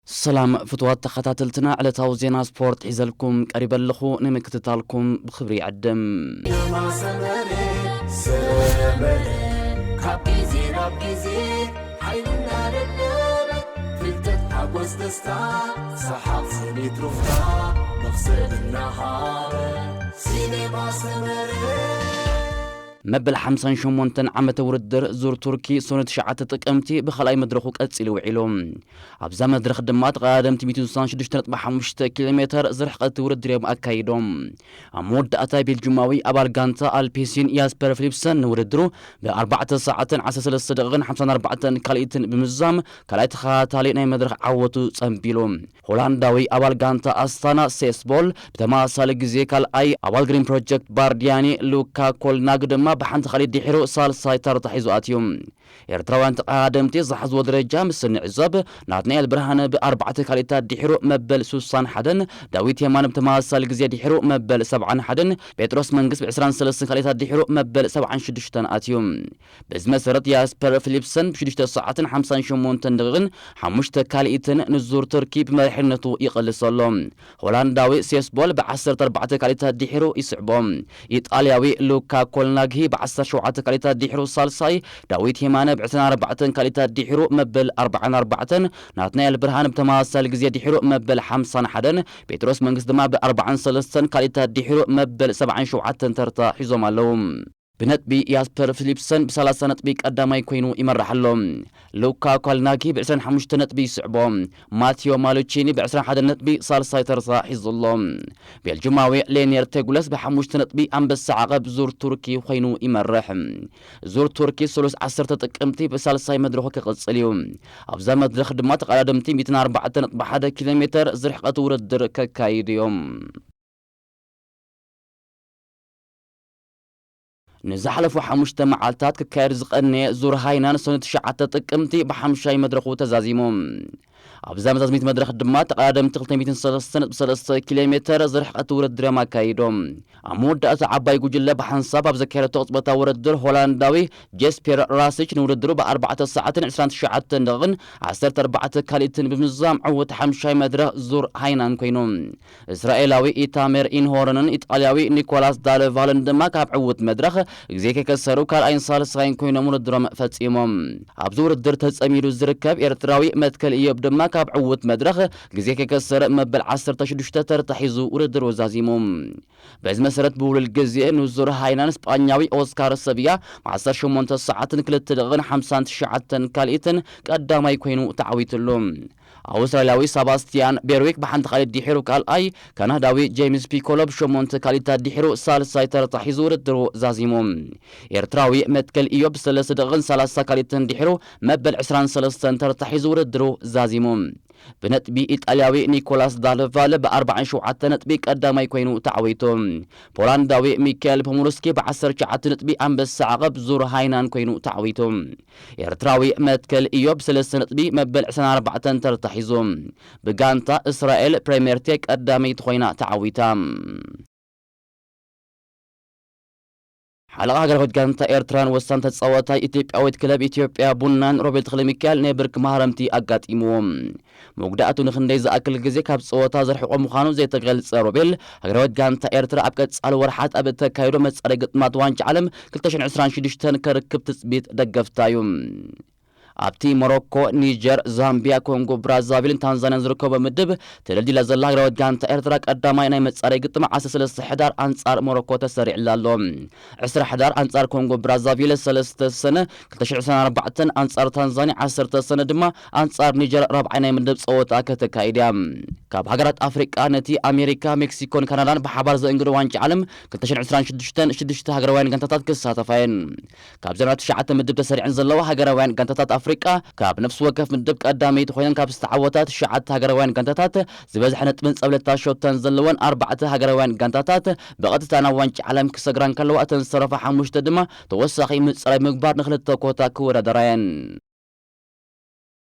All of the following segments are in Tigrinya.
ሰላም ፍትዋት ተኸታተልትና፣ ዕለታዊ ዜና ስፖርት ሒዘልኩም ቀሪበ ኣለኹ። ንምክትታልኩም ብኽብሪ ይዕድም። ሰመረ፣ ሰመረ፣ ካብ ግዜ ናብ ግዜ ሓይልና ደደበ፣ ፍልጠት ሓጎስ ደስታ፣ ሰሓቕ ስኒት ሩፍታ፣ መኽሰብ እናሃበ፣ ሲኔማ ሰመረ። መበል ሓምሳን ሸሞንተን ዓመተ ውድድር ዙር ቱርኪ ሶነ ትሽዓተ ጥቅምቲ ብኻልኣይ መድረኹ ቀጺሉ ውዒሉ። ኣብዛ መድረኽ ድማ ተቐዳደምቲ ሚእቲ ስሳን ሽዱሽተ ነጥቢ ሓሙሽተ ኪሎ ሜተር ዝርሕቀት ውድድር እዮም ኣካይዶም። ኣብ መወዳእታ ቤልጁማዊ ኣባል ጋንታ ኣልፔሲን ያስፐር ፊሊፕሰን ንውድድሩ ብኣርባዕተ ሰዓትን ዓሰርተ ሰለስተ ደቂቕን ሓምሳን ኣርባዕተን ካልኢትን ብምዝዛም ካልኣይ ተኸታታሊ ናይ መድረኽ ዓወቱ ጸንቢሉ። ሆላንዳዊ ኣባል ጋንታ ኣስታና ሴስቦል ብተመሳሳሊ ግዜ ካልኣይ፣ ኣባል ግሪን ፕሮጀክት ባርዲያኒ ሉካ ኮልናግ ድማ ብሓንቲ ካልኢት ድሒሩ ሳልሳይ ተርታ ሒዙ ኣትዩ። ኤርትራውያን ተቐዳደምቲ ዝሓዝዎ ደረጃ ምስ እንዕዘብ፣ ናትናኤል ብርሃነ ብኣርባዕተ ካልኢታት ድሒሩ መበል ስሳን ሓደን፣ ዳዊት የማነ ብተመሳሳሊ ግዜ ድሒሩ መበል ሰብዓን ሓደን፣ ጴጥሮስ መንግስት ብዕስራን ሰለስተን ካልኢታት ድሒሩ መበል ሰብዓን ሽዱሽተን ኣትዩ። በዚ መሰረት ያስፐር ፊሊፕሰን ብሽዱሽተ ሰዓትን ሓምሳን ሸሞንተን ደቂቕን ሓሙሽተ ካልኢትን ንዙር ቱርኪ ብመሪሕነቱ ይቐልስ ኣሎ። ሆላንዳዊ ሴስቦል ብዓሰርተ ኣርባዕተ ካልኢታት ድሒሩ ይስዕቦ። ኢጣልያዊ ሉካ ኮልናግሂ ብዓሰርተ ሸውዓተ ካልኢታት ድሒሩ ሳልሳይ፣ ዳዊት ሄማነ ብዕስራን ኣርባዕተን ካልኢታት ድሒሩ መበል ኣርባዓን ኣርባዕተን፣ ናትናኤል ብርሃን ብተመሳሳሊ ግዜ ድሒሩ መበል ሓምሳን ሓደን፣ ጴጥሮስ መንግስት ድማ ብኣርባዓን ሰለስተን ካልኢታት ድሒሩ መበል ሰብዓን ሸውዓተን ተርታ ሒዞም ኣለዉ። ብነጥቢ ያስፐር ፊሊፕሰን ብሰላሳ ነጥቢ ቀዳማይ ኮይኑ ይመርሕ ኣሎ። ሉካ ኳልናጊ ብዕስራን ሓሙሽተ ነጥቢ ይስዕቦ። ማቴዮ ማሉቺኒ ብዕስራን ሓደን ነጥቢ ሳልሳይ ተርታ ሒዙ ኣሎ። ቤልጁማዊ ሌኔር ቴጉለስ ብሓሙሽተ ነጥቢ ኣንበሳ ዓቐብ ዙር ቱርኪ ኮይኑ ይመርሕ። ዙር ቱርኪ ስሉስ ዓሰርተ ጥቅምቲ ብሳልሳይ መድረኹ ክቕጽል እዩ። ኣብዛ መድረኽ ድማ ተቐዳደምቲ ሚእትን ኣርባዕተን ነጥቢ ሓደ ኪሎ ሜተር ዝርሕቀት ውድድር ከካይዱ እዮም። ንዝሓለፉ ሓሙሽተ መዓልታት ክካየድ ዝቐነየ ዙር ሃይናን ሰኑይ ትሽዓተ ጥቅምቲ ብሓምሻይ መድረኹ ተዛዚሙ። ኣብዛ መዛዝሚት መድረኽ ድማ ተቐዳደምቲ ክልተ ሚእትን ሰለስተን ነጥቢ ሰለስተ ኪሎ ሜተር ዝርሕቀት ውድድር እዮም ኣካይዶም። ኣብ መወዳእታ ዓባይ ጉጅለ ብሓንሳብ ኣብ ዘካየደቶ ቅጽበታዊ ውድድር ሆላንዳዊ ጄስፔር ራሲች ንውድድሩ ብኣርባዕተ ሰዓትን ዕስራን ትሽዓተን ደቂቕን ዓሰርተ ኣርባዕተ ካልኢትን ብምዝዛም ዕውት ሓምሻይ መድረኽ ዙር ሃይናን ኮይኑ። እስራኤላዊ ኢታሜር ኢንሆርንን ኢጣልያዊ ኒኮላስ ዳለቫልን ድማ ካብ ዕውት መድረኽ ግዜ ከይከሰሩ ካልኣይን ሳልሳይን ኮይኖም ውድድሮም ፈጺሞም። ኣብዚ ውድድር ተጸሚዱ ዝርከብ ኤርትራዊ መትከል ኢዮብ ድማ ካብ ዕውት መድረኽ ግዜ ከይከሰረ መበል ዓሰርተ ሽዱሽተ ተርታ ሒዙ ውድድሩ ዛዚሙ። በዚ መሰረት ብውሉል ግዜ ንዙር ሃይናን ስጳኛዊ ኦስካር ሰብያ ዓሰርተ ሸሞንተ ሰዓትን ክልተ ደቂቕን ሓምሳን ትሽዓተን ካልኢትን ቀዳማይ ኮይኑ ተዓዊትሉ። ኣውስትራልያዊ ሰባስቲያን ቤርዊክ ብሓንቲ ካልኢት ድሒሩ ካልኣይ፣ ካናዳዊ ጄምስ ፒኮሎ ብሸሞንተ ካልኢታት ድሒሩ ሳልሳይ ተርታ ሒዙ ውድድሩ ዛዚሙ። ኤርትራዊ መትከል ኢዮብ ብሰለስተ ደቂቕን ሰላሳ ካልኢትን ድሒሩ መበል ዕስራን ሰለስተን ተርታ ሒዙ ውድድሩ ዛዚሙ። ብነጥቢ ኢጣልያዊ ኒኮላስ ዳልቫለ ብኣርባዓን ሸውዓተ ነጥቢ ቀዳማይ ኮይኑ ተዓዊቱ። ፖላንዳዊ ሚካኤል ፖሙርስኪ ብዓሰርተ ትሽዓተ ነጥቢ ኣንበሳ ዓቐብ ዙር ሃይናን ኮይኑ ተዓዊቱ። ኤርትራዊ መትከል ኢዮብ ብሰለስተ ነጥቢ መበል ዕስራን ኣርባዕተን ተርታ ሒዙ። ብጋንታ እስራኤል ፕሬምየር ቴክ ቀዳመይቲ ኮይና ተዓዊታ። ሓለቓ ሃገራዊት ጋንታ ኤርትራን ወሳኒ ተጻዋታይ ኢትዮጵያዊት ክለብ ኢትዮጵያ ቡናን ሮቤል ተኽለሚካኤል ናይ ብርኪ ማህረምቲ ኣጋጢምዎም። መጉዳእቱ ንኽንደይ ዝኣክል ግዜ ካብ ጸወታ ዘርሕቖ ምዃኑ ዘይተገልጸ ሮቤል፣ ሃገራዊት ጋንታ ኤርትራ ኣብ ቀጻሊ ወርሓት ኣብ እተካይዶ መጻረይ ግጥማት ዋንጫ ዓለም ክልተ ሽሕን ዕስራን ሽዱሽተን ከርክብ ትጽቢት ደገፍታ እዩ። ኣብቲ ሞሮኮ፣ ኒጀር፣ ዛምቢያ፣ ኮንጎ ብራዛቪልን ታንዛንያን ዝርከቦ ምድብ ተደልዲላ ዘላ ሃገራዊት ጋንታ ኤርትራ ቀዳማይ ናይ መጻረይ ግጥም ዓሰርተ ሰለስተ ሕዳር ኣንጻር ሞሮኮ ተሰሪዕላ ኣሎ። ዕስራ ሕዳር ኣንጻር ኮንጎ ብራዛቪል ሰለስተ ሰነ ክልተ ሽሕን ዕስራን ኣርባዕተን ኣንጻር ታንዛንያ ዓሰርተ ሰነ ድማ ኣንጻር ኒጀር ራብዓይ ናይ ምድብ ጸወታ ከተካይድ እያ። ካብ ሃገራት ኣፍሪቃ ነቲ ኣሜሪካ፣ ሜክሲኮን ካናዳን ብሓባር ዘእንግዶ ዋንጫ ዓለም ክልተ ሽሕን ዕስራን ሽዱሽተን ሽዱሽተ ሃገራውያን ጋንታታት ክሳተፋ እየን። ካብዘን ኣብ ትሽዓተ ምድብ ተሰሪዐን ዘለዋ ሃገራውያን ጋንታታት ኣፍሪቃ፣ ካብ ነፍሲ ወከፍ ምድብ ቀዳመይቲ ኮይነን ካብ ዝተዓወታ ትሽዓተ ሃገራውያን ጋንታታት፣ ዝበዝሐ ነጥብን ጸብለታ ሾተን ዘለወን ኣርባዕተ ሃገራውያን ጋንታታት ብቐጥታ ናብ ዋንጫ ዓለም ክሰግራ እንከለዋ፣ እተን ዝተረፋ ሓሙሽተ ድማ ተወሳኺ ምጽራይ ምግባር ንኽልተ ኮታ ክወዳደራ እየን።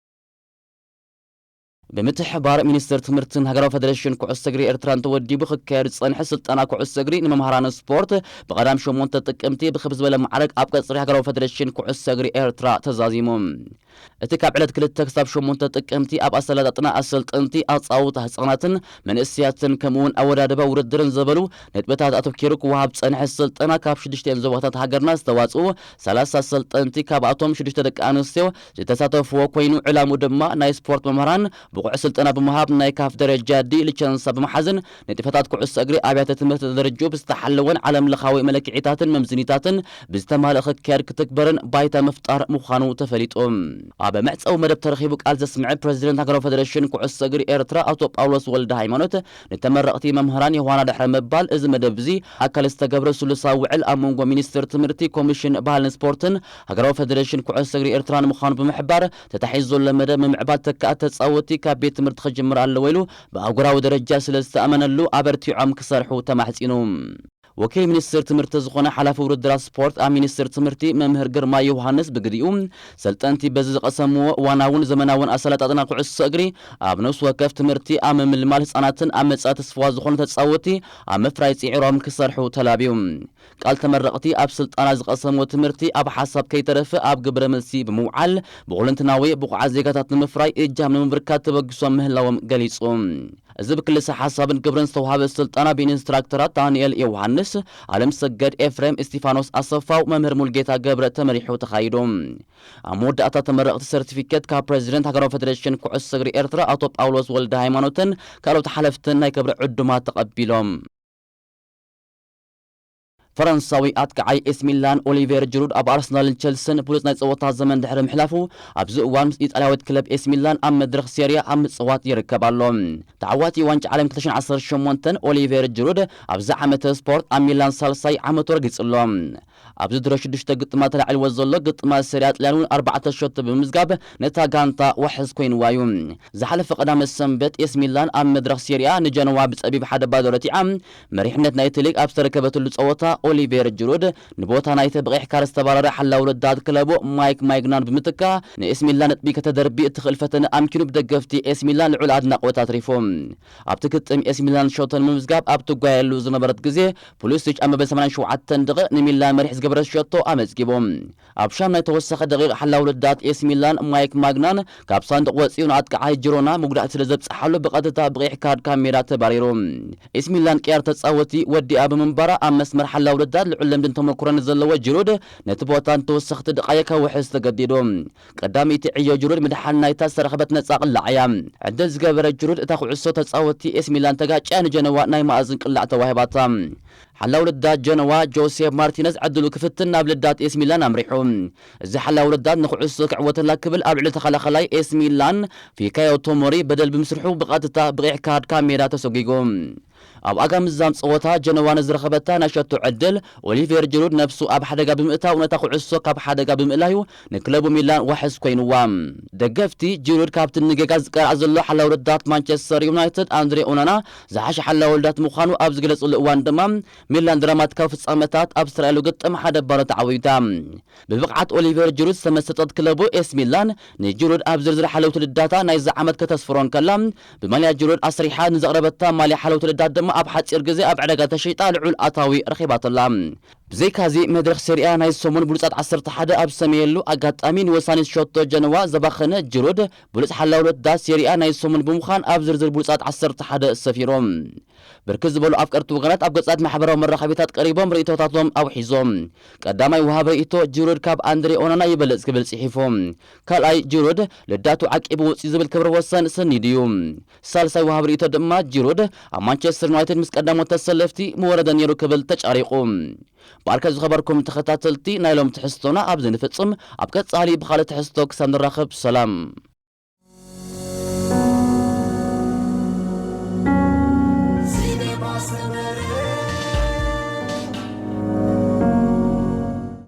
ብምትሕብባር ሚኒስትር ትምህርትን ሃገራዊ ፈደሬሽን ኩዕሶ እግሪ ኤርትራን ተወዲቡ ክካየድ ዝጸንሐ ስልጠና ኩዕሶ እግሪ ንመምሃራን ስፖርት ብቐዳም ሸሞንተ ጥቅምቲ ብኽብ ዝበለ ማዕረግ ኣብ ቀጽሪ ሃገራዊ ፈደሬሽን ኩዕሶ እግሪ ኤርትራ ተዛዚሙ። እቲ ካብ ዕለት ክልተ ክሳብ ሸሞንተ ጥቅምቲ ኣብ ኣሰላጣጥና ኣሰልጠንቲ፣ ኣጻውታ ህጻናትን መንእሰያትን ከምኡውን ኣወዳድባ ውድድርን ዝበሉ ነጥብታት ኣተኪሩ ክወሃብ ዝጸንሐ ስልጠና ካብ ሽዱሽተን ዞባታት ሃገርና ዝተዋጽኡ ሰላሳ ኣሰልጠንቲ፣ ካብኣቶም ሽዱሽተ ደቂ ኣንስትዮ ዝተሳተፍዎ ኮይኑ፣ ዕላሙ ድማ ናይ ስፖርት መምህራን ብቑዕ ስልጠና ብምሃብ ናይ ካፍ ደረጃ ዲ ሊቸንሳ ብምሓዝን ንጥፈታት ኩዕሶ እግሪ ኣብያተ ትምህርቲ ተደርጅኡ ብዝተሓለወን ዓለም ለኻዊ መለክዒታትን መምዝኒታትን ብዝተማልእ ክካየድ ክትግበርን ባይታ ምፍጣር ምዃኑ ተፈሊጡ። ኣብ መዕጸዊ መደብ ተረኺቡ ቃል ዘስምዐ ፕረዚደንት ሃገራዊ ፌደሬሽን ኩዕሶ እግሪ ኤርትራ ኣቶ ጳውሎስ ወልደ ሃይማኖት፣ ንተመረቕቲ መምህራን ዮሃና ድሕሪ ምባል፣ እዚ መደብ እዚ ኣካል ዝተገብረ ስሉሳዊ ውዕል ኣብ መንጎ ሚኒስትር ትምህርቲ፣ ኮሚሽን ባህልን ስፖርትን ሃገራዊ ፌደሬሽን ኩዕሶ እግሪ ኤርትራን ምዃኑ ብምሕባር፣ ተታሒዙ ዘሎ መደብ ምምዕባል ተካእቲ ተጻወትቲ ካብ ቤት ትምህርቲ ክጅምር ኣለዎ ኢሉ ብኣህጉራዊ ደረጃ ስለ ዝተኣመነሉ ኣበርቲዖም ክሰርሑ ተማሕጺኑ። ወኪል ሚኒስትር ትምህርቲ ዝኾነ ሓላፊ ውድድራት ስፖርት ኣብ ሚኒስትር ትምህርቲ መምህር ግርማ ዮሃንስ ብግዲኡ፣ ሰልጠንቲ በዚ ዝቐሰምዎ እዋናውን ዘመናውን ኣሰላጣጥና ኩዕሶ እግሪ ኣብ ነፍሲ ወከፍ ትምህርቲ ኣብ ምምልማል ህጻናትን ኣብ መጻኢ ተስፋ ዝኾኑ ተጻወትቲ ኣብ ምፍራይ ጽዒሮም ክሰርሑ ተላብዩ። ቃል ተመረቕቲ ኣብ ስልጠና ዝቐሰምዎ ትምህርቲ ኣብ ሓሳብ ከይተረፈ ኣብ ግብረ መልሲ ብምውዓል ብኹለንትናዊ ብቑዓት ዜጋታት ንምፍራይ እጃም ንምብርካት ተበግሶም ምህላዎም ገሊጹ። እዚ ብክልሰ ሓሳብን ግብርን ዝተዋሃበ ስልጠና ብኢንስትራክተራት ዳንኤል ዮሃንስ፣ ኣለምሰገድ ኤፍሬም፣ እስቲፋኖስ ኣሰፋው፣ መምህር ሙልጌታ ገብረ ተመሪሑ ተኻይዱ። ኣብ መወዳእታ ተመረቕቲ ሰርቲፊኬት ካብ ፕረዚደንት ሃገራዊ ፌደሬሽን ኩዕሶ እግሪ ኤርትራ ኣቶ ጳውሎስ ወልደ ሃይማኖትን ካልኦት ሓለፍትን ናይ ክብሪ ዕዱማት ተቐቢሎም። ፈረንሳዊ ኣጥቃዓይ ኤስ ሚላን ኦሊቬር ጅሩድ ኣብ ኣርሰናልን ቸልስን ብሉጽ ናይ ጸወታ ዘመን ድሕሪ ምሕላፉ፣ ኣብዚ እዋን ምስ ኢጣልያዊት ክለብ ኤስ ሚላን ኣብ መድረኽ ሴሪያ ኣብ ምጽዋት ይርከብ ኣሎ። ተዓዋቲ ዋንጫ ዓለም ክልተ ሽሕን ዓሰርተ ሸሞንተን ኦሊቬር ጅሩድ ኣብዚ ዓመተ ስፖርት ኣብ ሚላን ሳልሳይ ዓመቱ ረጊጹ ኣሎ። ኣብዚ ድሮ ሽዱሽተ ግጥማት ተላዒልዎ ዘሎ ግጥማት ሴሪያ ጥልያን እውን ኣርባዕተ ሸቶ ብምምዝጋብ ነታ ጋንታ ዋሕስ ኮይንዋ እዩ። ዝሓለፈ ቀዳመ ሰንበት ኤስ ሚላን ኣብ መድረኽ ሴሪያ ንጀነዋ ብጸቢብ ሓደ ባዶ ረቲዓ፣ መሪሕነት ናይቲ ሊግ ኣብ ዝተረከበትሉ ጸወታ ኦሊቬር ጅሩድ ንቦታ ናይቲ ብቐይሕ ካርድ ዝተባረረ ሓላው ረዳት ክለቡ ማይክ ማይግናን ብምትካ ንኤስ ሚላን ነጥቢ ከተደርቢ እትኽእል ፈተነ ኣምኪኑ ብደገፍቲ ኤስ ሚላን ልዑል ኣድናቖት ኣትሪፉ። ኣብቲ ግጥም ኤስ ሚላን ሸቶ ንምምዝጋብ ኣብ ትጓየሉ ዝነበረት ግዜ ፑሊሲች ኣብ መበል ሰማንያን ሸውዓተን ደቂቕ ንሚላን መሪሕ ዝገበረ ሸቶ ኣመዝጊቡ። ኣብ ሻምናይ ተወሳኺ ደቂቕ ሓላው ረዳት ኤስ ሚላን ማይክ ማግናን ካብ ሳንዱቕ ወጺኡ ንኣጥቃዓይ ጅሮና ምጉዳእቲ ስለ ዘብጽሓሉ ብቐጥታ ብቐይሕ ካርድ ካብ ሜዳ ተባሪሩ። ኤስ ሚላን ቅያር ተጻወቲ ወዲኣ ብምንባራ ኣብ መስመር ሓላው ረዳት ልዑል ልምድን ተመኩሮን ዘለዎ ጅሩድ ነቲ ቦታ ንተወሰኽቲ ደቓይቕ ከውሕስ ተገዲዱ። ቀዳመይቲ ዕዮ ጅሩድ ምድሓን ናይታ ዝተረኸበት ነጻ ቅላዕ እያ። ዕድል ዝገበረ ጅሩድ እታ ኩዕሶ ተጻወቲ ኤስ ሚላን ተጋጭያ ንጀነዋ ናይ ማእዝን ቅላዕ ተዋሂባታ። ሓላው ልዳት ጀነዋ ጆሴፍ ማርቲነዝ ዕድሉ ክፍትን ናብ ልዳት ኤስ ሚላን ኣምሪሑ። እዚ ሓላው ልዳት ንኩዕሶ ክዕወተላ ክብል ኣብ ልዕሊ ተኸላኸላይ ኤስ ሚላን ፊካዮ ቶሞሪ በደል ብምስርሑ ብቐጥታ ብቐይሕ ካርድ ካብ ሜዳ ተሰጒጉ። ኣብ ኣጋ ምዛም ጸወታ ጀነዋ ንዝረኸበታ ናይ ሸቶ ዕድል ኦሊቬር ጅሩድ ነብሱ ኣብ ሓደጋ ብምእታው ነታ ኩዕሶ ካብ ሓደጋ ብምእላዩ ንክለቡ ሚላን ዋሕስ ኮይንዋ። ደገፍቲ ጅሩድ ካብቲ ንጌጋ ዝቀርዓ ዘሎ ሓላው ልዳት ማንቸስተር ዩናይትድ ኣንድሬ ኦናና ዝሓሸ ሓላው ልዳት ምዃኑ ኣብ ዝገለጸሉ እዋን ድማ ሚላን ድራማቲካዊ ፍጻመታት ኣብ ዝተረኣየሉ ግጥም ሓደ ባዶ ተዓዊታ። ብብቕዓት ኦሊቨር ጅሩድ ዝተመሰጠት ክለቡ ኤስ ሚላን ንጅሩድ ኣብ ዝርዝር ሓለውቲ ልዳታ ናይዚ ዓመት ከተስፍሮ እንከላ፣ ብማልያ ጅሩድ ኣስሪሓ ንዘቕረበታ ማልያ ሓለውቲ ልዳት ድማ ኣብ ሓጺር ግዜ ኣብ ዕዳጋ ተሸይጣ ልዑል ኣታዊ ረኺባትላ። ብዘይካዚ መድረኽ ሴሪኣ ናይ ሰሙን ብሉጻት ዓሰርተ ሓደ ኣብ ዝሰመየሉ ኣጋጣሚ ንወሳኒ ሸቶ ጀነዋ ዘባኸነ ጅሩድ ብሉጽ ሓላው ልዳት ሴሪኣ ናይ ሰሙን ብምዃን ኣብ ዝርዝር ብሉጻት ዓሰርተ ሓደ ሰፊሮም። ብርክት ዝበሉ ኣፍቀርቲ ወገናት ኣብ ገጻት ማሕበራዊ መራኸቢታት ቀሪቦም ርእይቶታቶም ኣውሒዞም። ቀዳማይ ወሃብ ርእይቶ ጅሩድ ካብ ኣንድሬ ኦናና ይበልጽ ክብል ጽሒፉ። ካልኣይ ጅሩድ ልዳቱ ዓቂቡ ውጽእ ዝብል ክብረ ወሰን ሰኒዱ እዩ። ሳልሳይ ወሃብ ርእይቶ ድማ ጅሩድ ኣብ ማንቸስተር ዩናይትድ ምስ ቀዳሞት ተሰለፍቲ ምወረደ ነይሩ ክብል ተጫሪቑ። በዓልከ ዝኸበርኩም ተኸታተልቲ ናይ ሎም ትሕዝቶና ኣብዚ ንፍጽም። ኣብ ቀጻሊ ብኻልእ ትሕዝቶ ክሳብ ንራኸብ ሰላም።